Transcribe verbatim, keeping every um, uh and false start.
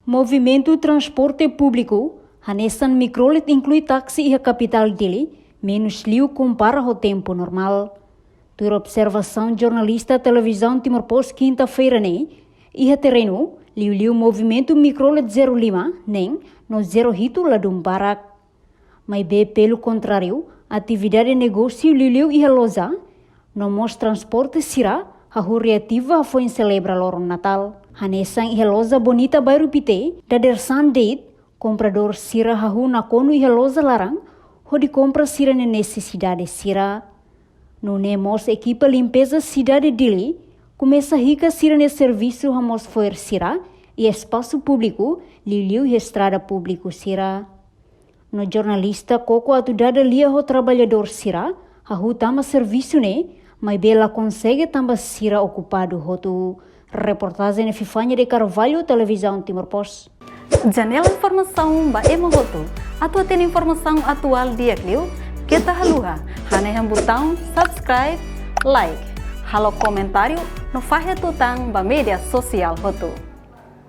Movimentu transporte públiku hanesan mikrolet, inklui taksi, iha kapitál Dili menus liu kompara ho tempu normál. Tuir observasaun jornalista Televizaun Timor Post kinta-feira ne'e, iha terrenu, liuliu movimentu mikrolet zero lima neen no zero hitu ladún barak. Maibé, pelu kontráriu, atividade negósiu liuliu iha loja no mós transporte sira hahú reativa hafoin selebra loron Natál. Hanesan iha loja Bonita bairru Pité, dadeer-saan de'it, kompradór sira hahú nakonu iha loja laran hodi kompra sira-nia nesesidade sira. Nune'e mós ekipa limpeza sidade Dili komesa hikas sira-nia servisu hamoos fo'er sira iha espasu públiku, liuliu iha estrada públiku sira. No jornalista koko atu dada lia ho traballadór sira hahú tama servisu ne'e, maibé la konsege tanba sira okupadu hotu. Reportajen Epifania de Carvalho, Televizaun Timor Post. Janela informasaun ba ema hotu. Atu hatene informasaun atuál di'ak liu, keta haluha hanehan butaun subscribe, like, halo komentáriu no fahe tutan ba média sosiál hotu.